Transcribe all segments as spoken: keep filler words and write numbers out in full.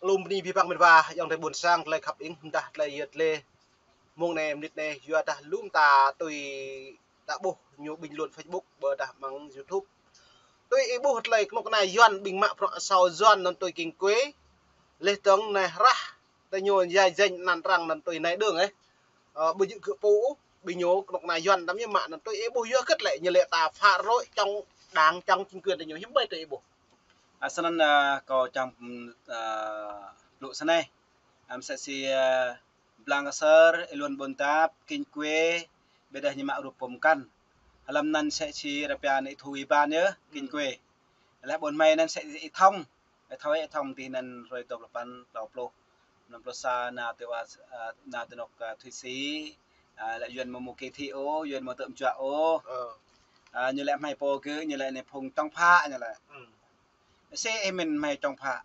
Lŏm bơni abih bang met wa, ayŏng adơi ƀuôn sang, tơlơi khăp ing, mơdah tơlơi yơh tơlơi mông anai, mơnit anai, yua dah lŏm ta tui ta ƀuh ñu bình luận Facebook, ƀôdah amăng YouTube. Tui ih ƀuh tơlơi kơnuk kơna Yuan ƀing mă bruă asâo Yuan anŭn tui kinh quê. Laih dơ̆ng anai rah, tơ ñu ya janh anăn arăng anŭn tui nai đương, ơ. Ơ, ƀu djơ̆ gơ̆ pô, ƀing ñu kơnuk kơna Yuan tăm ñu mă anŭn tui ih ƀuh yua hơget lĕ ñu lĕ ta phá rối čŏng đảng čŏng chính quyền tơ ñu hiư̆m ƀai tui ih ƀuh. Ơ, snăn, ơ, kâo čang, ơ, blŭ snei. Ơ, msĕ si, ơ, Blang Ksơr, Ih Luôn Ƀuôn Dap, kinh quê, ƀiădah ñu mă rup pơm kăn. Hlăm anăn msĕ si rơpian Ih Thu Ih Ban yơh, kinh quê. Laih ƀôn hmei anăn msĕ si Ih Thông. Ih Thông, Ih Thông tih anăn hrơi dua pluh păn, klâo pluh, năm pluh sa, nao tơ wa, ơ, nao tơ anŏ, ơ, Thụy Sĩ, ơ, lĕ Yuan mơ̆ mơ̆ kỳ thị ôh, Yuan mơ̆ tơm juă ôh. Ơ. Ơ, ñu lĕ hmei pô gơ̆, ñu lĕ anai phung čŏng phă ñu lĕ. Hm. Sĭ ih mĭn hmei čŏng phă.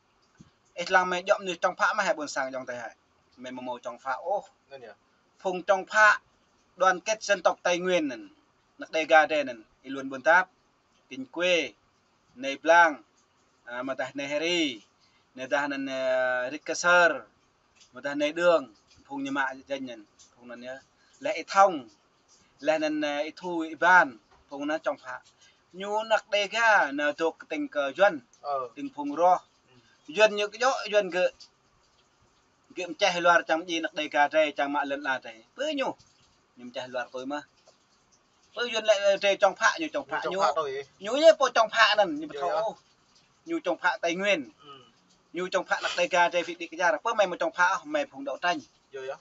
Ih lăng hmei djŏp mơnuih čŏng phă mơ̆ hĕ ƀuôn sang ayŏng adơi hĕ. Hmei mơ̆ mâo čŏng phă ôh. Anŭn yơh. Phung čŏng phă đoàn kết dân tộc Tây Nguyên anŭn. Anăk Đêga drei anŭn. Ih Luôn Ƀuôn Dap, kinh quê, Nai Blang, ơ, mơdah Nai Hri, mơdah anăn, ơ, Rit Ksơr, mơdah Nai Đương, phung ñu mă janh anŭn, phung anŭn yơh. Laih Ih Thông, laih anăn, ơ, Ih Thu Ih Ban, phung anŭn čŏng phă. Ñu anăk Đêga, anŭn dŏ kơtĭng kơ Yuan, ơ, tĭng phung roh. Yuan ñu kơjŏ, Yuan gơ̆, gơ̆ mơčeh luar čang mơdjai anăk Đêga drei, čang mă lŏn ala drei. Pơ ñu, ñu mơčeh luar tui mơ̆. Pơ Yuan lĕ, ơ, drei čŏng phă, ñu čŏng phă, ñu čŏng phă tui. Ñu yơh pô čŏng phă anŭn, ñu ƀu thâo ôh. Ñu čŏng phă Tây Nguyên. Hm. Ñu čŏng phă anăk Đêga drei phi đĭ kơjar. Pơ hmei mơ̆ čŏng phă ôh, hmei phung đấu tranh. Yơh, yơh.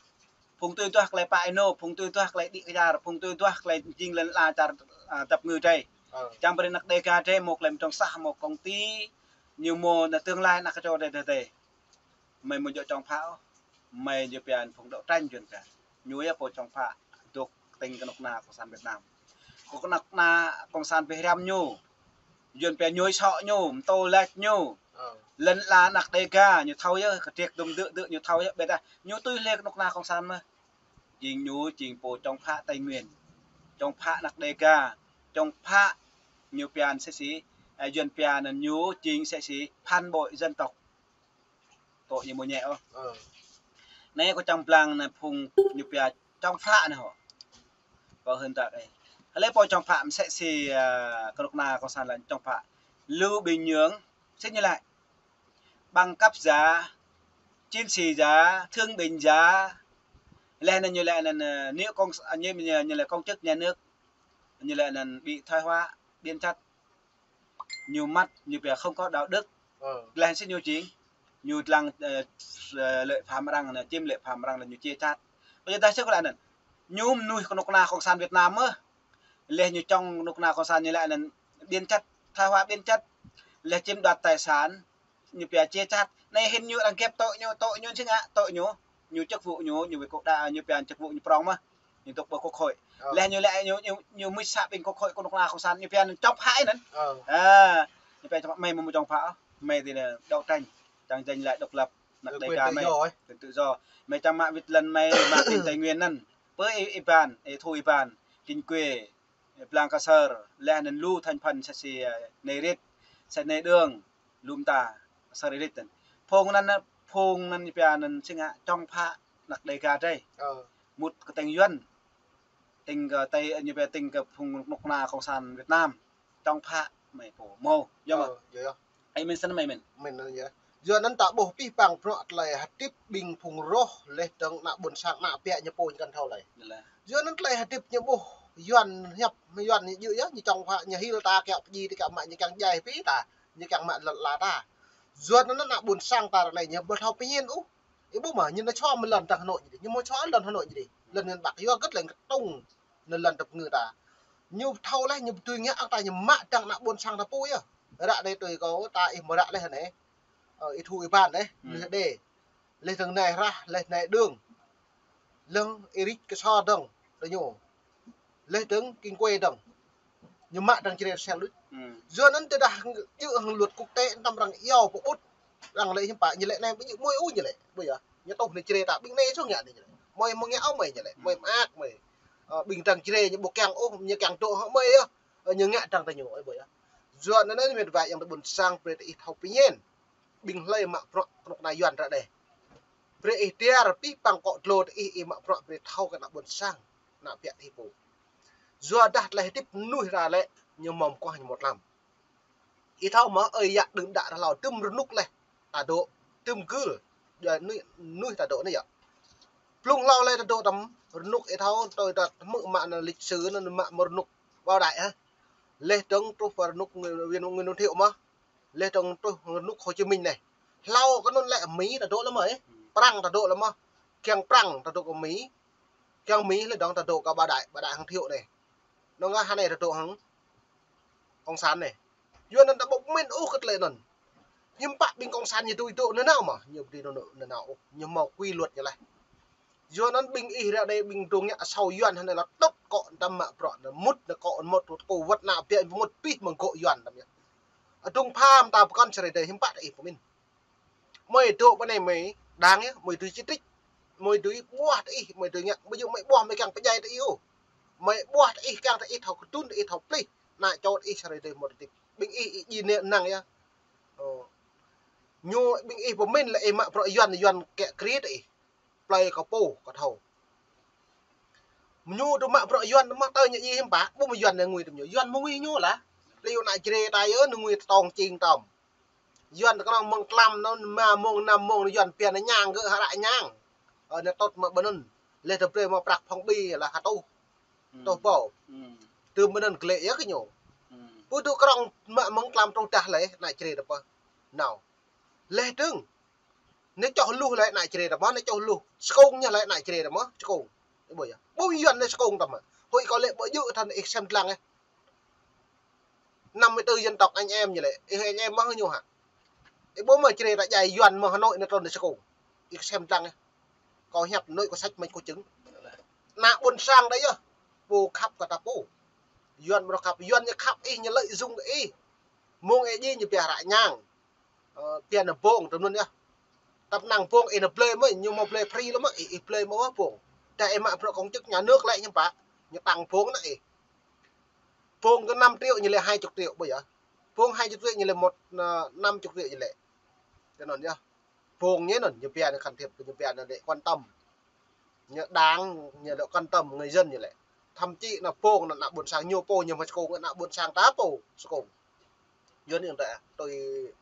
Phung tui duah tơlơi pă ênô, phung tui duah tơlơi đĭ kơjar, phung tui duah tơlơi jing lŏn ala čar, ơ, dăp ngư drei. Ơ. Čang brơi anăk Đêga drei mâo tơlơi mơtrŏng sah, mâo công ty, ñu mâo anăn tương lai anăk kơčô drei drei drei. Hmei mơ̆ djŏ čŏng phă ôh. Hmei ñu pia phung đấu tranh Yuan pia. Ñu yơh pô čŏng phă dŏ kơtĭng kơnuk kơna Cộng sản Việt Nam. Kơnuk kơna Cộng sản Việt Nam ñu. Yuan pia ñu sŏ ñu, mtô lač ñu. Ơ. Lŏn ala anăk Đêga, ñu thâo yơh, kơtriek dŭm dơ̆ dơ̆ ñu thâo yơh, ƀiădah ñu tui hlơi kơnuk kơna Cộng sản mơ̆. Jing ñu, jing pô čŏng phă Tây Nguyên. Čŏng phă anăk Đêga, čŏng phă ñu pia msĕ si, ơ, Yuan pia anŭn ñu jing msĕ si phản bội dân tộc. Tŏ ñu mơ̆ ñĕ ôh. Ơ. Anai kâo čang blang anai phung ñu pia čŏng phă anai hŏ. Kâo hưn tơ̆ kơ ih. Hlơi pô čŏng phă msĕ si, ơ, kơnuk kơna Cộng sản lĕ čŏng phă. Lu Bình Nhưỡng, sĭt ñu lĕ. Bằng cấp giả, chiến sĩ giả, thương binh giả. Laih anŭn ñu lĕ anŭn, ơ, nếu công, ơ, ñu, ñu, ñu lĕ công chức nhà nước, ñu lĕ anŭn bị thoái hóa, biến chất. Ñu măt, ñu pia không có đạo đức. Ơ. Laih sĭt ñu jing. Ñu lăng, ơ, ơ, lĕ pham arăng, anŭn, chiếm lĕ pham arăng, laih ñu chia cắt. Ƀiădah sĭt kơ lĕ anŭn. Ñu mơnuih kơnuk kơna Cộng sản Việt Nam mơ̆. Laih ñu čŏng kơnuk kơna Cộng sản ñu lĕ anŭn biến chất, thoái hóa biến chất. Laih chiếm đoạt tài sản, ñu pia chia cắt. Anai hĭn ñu arăng kĕp tŏ ñu, tŏ ñu sĭt ngă, tŏ ñu. Ñu chức vụ ñu, ñu wĕ kŏ đa, ñu pia chức vụ ñu prŏng mơ̆. Ñu dŏ ƀơi quốc hội. Ơ. Laih ñu lĕ ñu, ñu, ñu mưč să ƀing quốc hội kơnuk kơna Cộng sản, ñu pia anŭn čŏng phă anŭn. Ơ. Ơ, ñu pia čŏng phă, hmei mơ̆ mâo čŏng phă ôh, hmei tui anŭn đấu tranh, čang janh lĕ độc lập, anăk Đêga hmei. Quyền tự do. Quyền tự do. Hmei čang mă wĭt lŏn hmei, mă ƀing Tây Nguyên anŭn. Pơ Ih, Ih Ban, Ih Thu Ih Ban, kinh quê, Blang Ksơr, laih anŭn lu thành phần msĕ si, ơ, Nai Rit, msĕ Nai Đương, lŏm ta, Ksơr Ih Rit anŭn. Phung anŭn, phung anŭn pia anŭn sĭt ngă čŏng phă anăk Đêga drei. Ơ. Mŭt kơtĭng Yuan. Tĭng kơ Tây, ñu pia tĭng kơ phung kơnuk kơna Cộng sản Việt Nam. Čŏng phă hmei pô mâo. Yơh mơ̆? Ơ, yơh, yơh. Ih mĭn snăn hmei mĭn. Mĭn anŭn yơh. Yua anŭn ta ƀuh abih bang bruă tơlơi hơdip ƀing phung roh laih dơ̆ng ană ƀuôn sang ană ƀiă ñu pô ñu kăn thâo lơi. Yơh lah. Yua anŭn tơlơi hơdip ñu ƀuh Yuan hiăp, Yuan ñu djơ̆ yơh, ñu čŏng phă, ñu hil ta kiăng pơdjai, kiăng mă, ñu kiăng djai pĭ ta, ñu kiăng mă lŏn ala ta. Yua anŭn ană ƀuôn sang ta ră anai ñu ƀu thâo pơñen ôh. Ih ƀuh mơ̆, ñu nao čŏng mơ̆ lŏn dơ̆ng Hà Nội ñu dih. Ñu mâo čŏng lŏn Hà Nội ñu dih. Lŏn miền Bắc yua hơget lĕ kơtŭng anŭn lŏn dăp ngư ta. Ñu thâo laih, ñu tui ngă ta ñu mă dơ̆ng ană ƀuôn sang ta pô yơh. Ră anai tui kâo ta ih mơ̆ ră laih anai. Ơ, Ih Thu Ih Ban anai, hm, laih đe. Laih dơ̆ng Nai Rah, laih Nai Đương. Lăng Ih Rit Ksơr dơ̆ng, tơ ñu. Laih dơ̆ng kinh quê dơ̆ng. Ñu mă dơ̆ng Jrai sel đôč. Hm. Yua anŭn tơdah djơ̆ hăng luật quốc tế anăm arăng iâu pơƀut. Arăng lĕ hiư̆m pă ñu lĕ anai ƀu djơ̆ mơi ôh ñu lĕ. Ƀu yơh. Ñu tŏh anai Jrai ta ƀing anai sŏng ngă anai ñu lĕ. Mơi mơ̆ ngă ôh mơi ñu lĕ. Hm. Mơi mơak mơi. Ơ, ƀing dơ̆ng Jrai ñu ƀu kiăng ôh, ñu kiăng dŏ hŏ mơi yơh. Ơ, ñu ngă dơ̆ng tơ ñu, ơ, ƀu yơh. Yua anŭn anai met wa ayŏng adơi ƀuôn sang brơi ta ih thâo pơñen. ƀing hlơi mă bruă kơnuk kơna Yuan ră anai. Brơi ih tiar pih păng akŏ dlô tơ ih, ih mă bruă brơi thâo kơ ană ƀôn sang, ană biă tơ ih pô. Yua dah tơlơi hơdip mơnuih ră lĕ ñu mơ̆ng kuah ñu mơ̆ng tlam. Ih thâo mơ̆ ơi yă đưm đă ră hlâo tŭm rơnŭk laih ta dŏ, tŭm gưl, yua mơnuih, mơnuih ta dŏ anai yơh. Blung hlâo laih ta dŏ tŭm rơnŭk ih thâo, tui ta hmư̆ mă anăn lịch sử anăn mă mơ̆ng rơnŭk Bảo Đại hă. Laih dơ̆ng truh pơ rơnŭk Nguyễn, Nguyễn, Nguyễn Văn Thiệu mơ̆. Laih dơ̆ng truh rơnŭk Hồ Chí Minh anai. Hlâo kơ anŭn lĕ Mi ta dŏ lăm mơ̆, ơ. Prăng ta dŏ lăm mơ̆. Kiăng Prăng ta dŏ kơ Mi. Kiăng Mi laih dơ̆ng ta dŏ kơ Bảo Đại, Bảo Đại hăng Thiệu anai. Anŭn ngă hơnai ta dŏ hăng Cộng sản anai. Yua anŭn ta ƀu pơmĭn ôh kơ tơlơi anŭn. Hiư̆m pă ƀing Cộng sản ñu tui dŏ nanao mơ̆, ñu ƀu dưi dŏ nanao ôh, ñu hmâo quy luật ñu laih. Yua anŭn ƀing ih ră anai ƀing dŏ ngă asâo Yuan hơnai lĕ tŭt akŏ tơm mă bruă anŭn mŭt anŭn akŏ mŭt tŭt kơ wơ̆t ană biă mŭt pih mơ̆ng gŏ Yuan tơm yơh. Adŭng pham ta pơkŏn sơrơi dơi hiư̆m pă tơ ih pơmĭn. Mơi dŏ pơ anai mơi đang yơh, mơi dưi čih trích, mơi dưi ƀuah tơ ih, mơi dưi ngă, mơi dưi mơi ƀuah mơi kiăng pơdjai tơ ih ôh. Mơi ƀuah tơ ih kiăng tơ ih thâo kơdŭn tơ ih thâo plih, ană čô tơ ih sơrơi dơi mŭt tĭp. Ƀing ih, ih djai anai năng yơh. Ơ. Ñu ƀing ih pơmĭn lĕ ih mă bruă Yuan, Yuan kiă kriê tơ ih. Plơi kơ pô kơ thâo. Ñu tŭ mă bruă Yuan mơ̆ tơ ñu djai hiư̆m pă, ƀu mơ̆ Yuan anai ngui tŭm ñu. Yuan mơ̆ ngui ñu lah. Lĕ yua ană Jrai ta yơh ñu ngui tơtong čing tơm. Yuan tơ kơnơ̆ng mơ̆ng tlam anŭn, rơma mông, năm mông, Yuan pia anŭn ñang gơ̆ hơră ñang. Ơ, anŭn tŭt mă ƀơi anŭn. Laih tơ brơi mă prăk phŏng ƀĭ lah hơtuh. Hơtuh pô. Tŭm ƀơi anŭn glĕ yơh kơ ñu. Ƀu dŏ kơnơ̆ng mă mơ̆ng tlam truh dah laih, ană Jrai ta pơh. Nao. Laih dơ̆ng. Anai čoh luh laih ană Jrai ta mơ̆, anai čoh luh. Skông ñu laih ană Jrai ta mơ̆, skông. Ih ƀuh yơh. Ƀu Yuan anai skông ta mơ̆. Hơi kâo lĕ ƀu djơ̆ than ih sem dlăng ih. Năm mươi tư dân tộc anh em ñu lĕ. Ih anh em mơ̆ ñu hă. Ih ƀuh mơ̆ Jrai ta djai Yuan mơ̆ Hà Nội anai trŭn anai skông. Ih sem dlăng ih. Kâo hiăp Hà Nội kâo săč mă kâo čưng. Ană ƀôn sang đơi yơh. Pô khăp kơ ta pô. Yuan ƀu khăp, Yuan ñu khăp ih, ñu lợi dụng ih. Mông ih djai ñu pia hơră ñang. Ơ, pia anŭn bông tơm anŭn yơh. Tăp năng bông ih anŭn blơi mơ̆, ñu mơ̆ blơi free lăm mơ̆, ih, ih blơi mơ̆ bông. Dah ih mă bruă công chức nhà nước lĕ hiư̆m pă, ñu tăng bông anŭn ih. Bông kơ năm triệu ñu lĕ hai chục triệu ƀơi yơh. Bông hai chục triệu ñu lĕ một, ơ, năm chục triệu ñu lĕ. Tơ anŭn yơh. Bông ñu anŭn, ñu pia anŭn can thiệp, ñu pia anŭn lĕ quan tâm. Ñu đang, ñu lĕ quan tâm người dân ñu lĕ. Thậm chí anŭn bông anŭn ană ƀôn sang ñu pô ñu mă skông, ană ƀôn sang ta pô skông. Yuan anŭn ta tui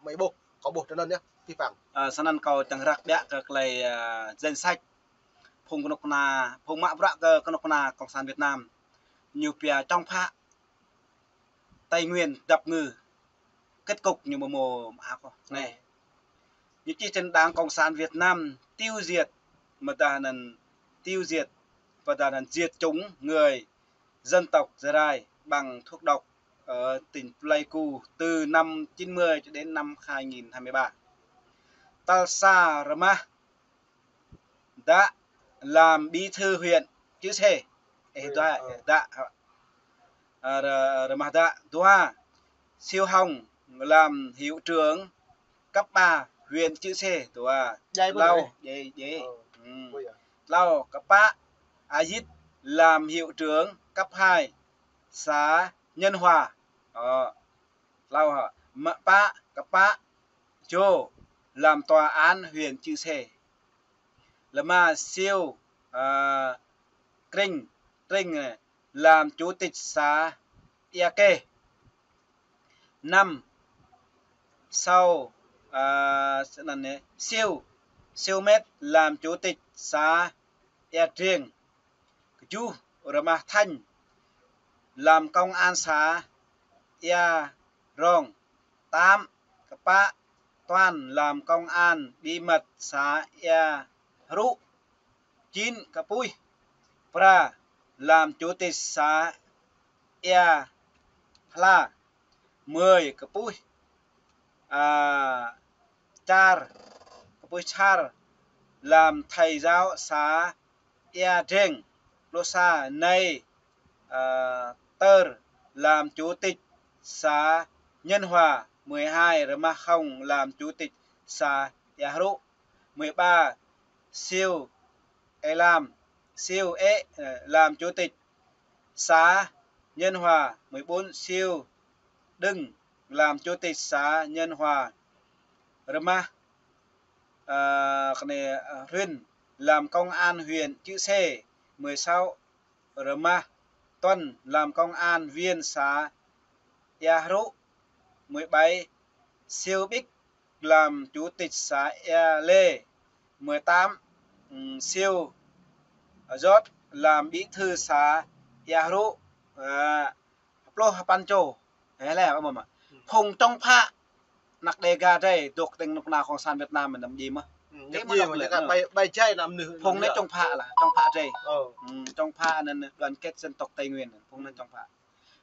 mơi ƀuh, kâo ƀuh tơ anŭn yơh, pih păng. Ơ, sơnăn kâo čang răk biă kơ tơlơi, ơ, danh sách phung kơnuk kơna, phung mă bruă kơ kơnuk kơna Cộng sản Việt Nam. Ñu pia chống phá Tây Nguyên dập ngư. Kết cục ñu mơ̆ mơ̆ mă akŏ. Anai. Ñu čih trên Đảng Cộng sản Việt Nam tiêu diệt, mơ̆ dah anŭn tiêu diệt, mơ̆ dah anŭn diệt chủng người dân tộc Gia Rai bằng thuốc độc ở tỉnh Pleiku từ năm chín mươi cho đến năm hai nghìn hai mươi ba. Tal sa Rơmah Dă làm bí thư huyện Chư Sê. Ê, huyện, dua, ơ. Dă, hă. Ơ, Rơ-, Rơmah Dă. Dua, Siu Hồng làm hiệu trưởng cấp ba huyện Chư Sê. Dua. Djai ƀu tlâo, djai? Djai, djai. Ơ, ƀu djai. Tlâo, Kpă Ayit làm hiệu trưởng cấp hai xã Nhân Hòa. Ơ, tlâo hă. Mă pă, Kpă Jô làm tòa án huyện Chư Sê. Lơma Siu, à, Krinh, Krinh, à, làm chủ tịch xã Ia Kê. Năm, Sau, à, s-, anăn anai, Siu, Siu Met làm chủ tịch xã Ia Triêng. Kjuh, Rơmah Thanh làm công an xã Ia Rong. Tám, Kpă Toan làm công an bí mật xã Ia Hrŭ. Chín, Kpuih Pra làm chủ tịch xã Ia Hla. Mười, Kpuih, à, Char, Kpuih Char làm thầy giáo xã Ia Dreng. Pluh sa, Nay, à, Tơr làm chủ tịch xã Nhân Hòa. Mười hai, Rơmah Hồng làm chủ tịch xã Ia Hrŭ. Mười ba, Siu Ê Lam, Siu Ê, ờ, làm chủ tịch xã Nhân Hòa. Mười bốn, Siu Đưng làm chủ tịch xã Nhân Hòa. Rơmah Ơ, kơ anai, ơ, Rin làm công an huyện Chư Sê, mười sáu Rơmah Tuân làm công an viên xã Ia Hrŭ, mười bảy Siêu Bích làm chủ tịch xã Ia Lê, mười tám, ừm, Siêu Jot làm bí thư xã Ia Hrŭ, ơ, pluh sapăn čô. Hê lĕ, ơ, mơ̆ mă. Phung čŏng phă anăk Đêga drei, dŏ tơ̆ng kơnuk kơna Cộng sản Việt Nam mơ̆n, anăm djai mơ̆. Ơ, djai mơ̆, djai mơ̆, djai mơ̆. Phung anai čŏng phă lah, čŏng phă drei. Ơ. Ừm, čŏng phă anăn Đoàn kết dân tộc Tây Nguyên, phung anai čŏng phă.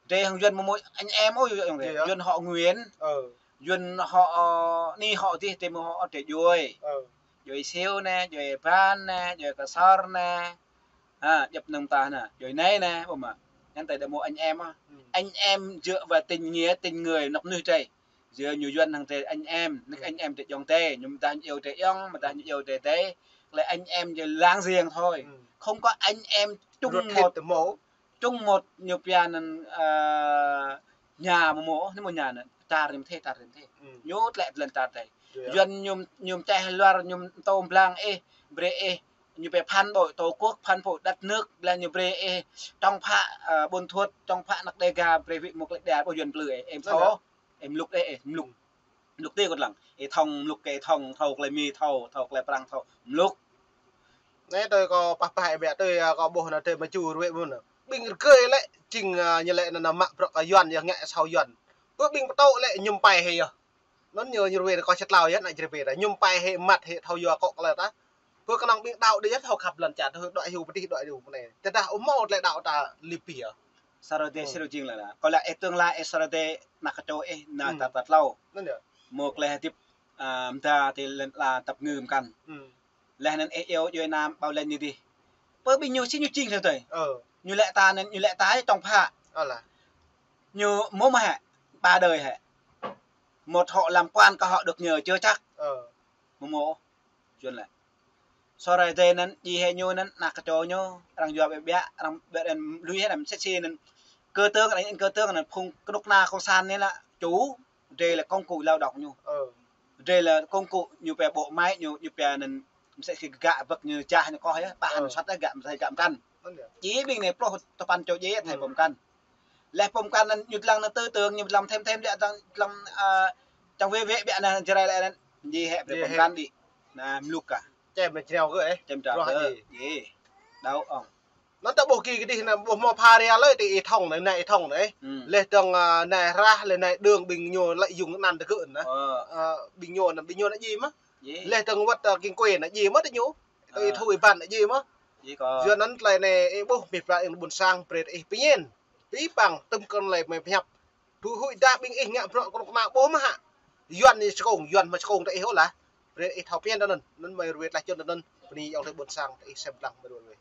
Drei hăng Yuăn mơ̆ mơ̆ anh em ôh, Yuăn, Yuăn họ Nguyễn. Ơ. Yuăn họ, ơ, anai họ adih, drei mơ̆ họ drei djuai. Ơ. Djuai Siêu anai, djuai Ban anai, djuai Ksor anai. Ha, djŏp anŭn ta anai, djuai anai anai, ƀuh mă. Anŭn ta đa mơ̆ anh em ah. Ừm. Anh em dựa vào tình nghĩa, tình người, anăp mơnuih drei. Djơ̆ ñu Yuăn hăng drei anh em, anŭn anh em drei ayŏng adơi, ñu mơdah ñu iâu drei ayŏng, mơdah ñu iâu drei adơi. Lĕ anh em djơ̆ láng giềng thôi. Ừm. Không có anh em chung một, chung một ñu pia anăn, ơ, nhà mơ̆ mơ̆, anai mơ̆ nhà anai, čar ñu mơ̆ thê, čar ñu mơ̆ thê. Ừm. Ñu tlĕ dlăn čar drei. Yuăn ñu, ñu mơčeh luar, ñu tŏ blang ih, brơi ih, ñu pia phản bội Tổ quốc, phản bội đất nước, lĕ ñu brơi ih čŏng phă, ơ, Ƀuôn Thuột, čŏng phă anăk Đêga, brơi wĭt mơ̆ klĕ đa, ƀuh Yuăn plư ih, ih mơ̆ thâo, ih mlŭk ih, ih mlŭk. Mlŭk tih kơt lăng, ih thŏng mlŭk kơ ih thŏng, thâo klei Mi thâo, thâo klei Prăng thâo, mlŭk. Anai tui kâo pah pah ih biă tui, ơ, kâo ƀuh anai tui mă ču ruai mơ̆n. Ƀing rơgơi lĕ, jing, ơ, ñu lĕ anăn mă bruă kơ Yuăn, yơh ngă asâo Yuăn. Pơ ƀing pơtô lĕ ñu pai hĭ yơh. Anŭn ñu, ñu ruai kâo čơtlâo yơh, anai jrê pê ta. Ñu pai hĭ măt hĭ thâo yua kŏ klei ta. Pơ kơnơ̆ng ƀing đaŏ đĭ yơh thâo khăp lăn čar, thâo đuaĭ hyu pơtih đuaĭ hyu mơ̆ anai. Tơdah ƀu hmâo tơlơi đaŏ ta lip pih yơh. Sar rơdê sir jing lĕ lah. Kâo lăi ih tương lai ih sar rơdê anăk kơčô ih anai ta ta tlâo. Anŭn yơh. Mơ̆ klei hơdip, ơ, mơda ti lăn ala tăp ngư mơkăn. Ừm. Leh anŭn ih iâu djuai anăm ƀâo lĕ ñu dih. Pơ ƀing ñu sĭt ñu jing lĕ tơi. Ơ. Ñu lĕ ta anŭn, ñu lĕ ta čŏng phă. Ơ lah. Ñu mơ̆ mă hĕ, ba đời hĕ. Một họ làm quan cả họ được nhờ chưa chắc. Ơ. Mơ̆ mơ̆. Yuăn lĕ. Sar rơdê anŭn, djai hĭ ñu anŭn, anăk kơčô ñu, arăng yua biă biă, arăng biă anŭn lui hĭ anŭn, sĕ sĕ anŭn. Kơ tơ̆ng, arăng kơ tơ̆ng anŭn, phung kơnuk kơna Cộng sản anai lĕ, chủ, drei lĕ công cụ lao động ñu. Ơ. Drei lĕ công cụ ñu pia bộ máy ñu, ñu pia anŭn, mơsĕ si gơgă bơ̆k ñu jah ñu koh yơh, ƀah anŭn sat yơh gơgă, mơsĕ gơgă mơkăn. Anŭn yơh. Djai ƀing anai pluh sapăn čô djai, thâo pơmơkăn. Leh pơmơkăn anŭn ñu dlăng anŭn tư tưởng, ñu dlăng thêm thêm biă dlăng, dlăng, ơ, čang wê wê biă anŭn Jrai lĕ anŭn. Djai hĭ brơi pơmơkăn đĭ. Anai mlŭk kah. Čem anai jrao kơ ih. Čem jrao kơ ih. Djai. Đaŏ ŏng. Anŭn ta ƀuh ki kơdih anai ƀuh mơ̆ pha ria lơi ti ih thŏng anai, anai ih thŏng anai. Hm. Leh dơ̆ng, ơ, anai rah, leh anai đơ̆ng ƀing ñu lăi yŭng anăn tơgơ̆n anai. Ơ. Ơ, ƀing ñu anai, ƀing ñu anai djai mơ̆. Djai. Leh dơ̆ng wơ̆t, ơ, King Kuê anai djai mơ̆ tơ ñu. Tơ ih thu ih ban anai djai mơ̆. Djai kâo. Yua anŭn tơlơi anai ih ƀuh mih pla ih ƀuôn sang brơi ih pơñen. Pih păng tơ̆m kơ lĕ mơi pơhiăp. Thu hui dah ƀing ih ngă bruă kơnuk kơna ƀuh mơ̆ hă. Yuăn ñu čơkông, Yuăn mă čơkông tơ ih ôh lah. Brơi ih thâo pơñen tơ anŭn. Anŭn mơi ruai tlaih čun tơ anŭn. Bơni ayŏng adơi ƀuôn sang tơ ih sem lăng mơi ruai.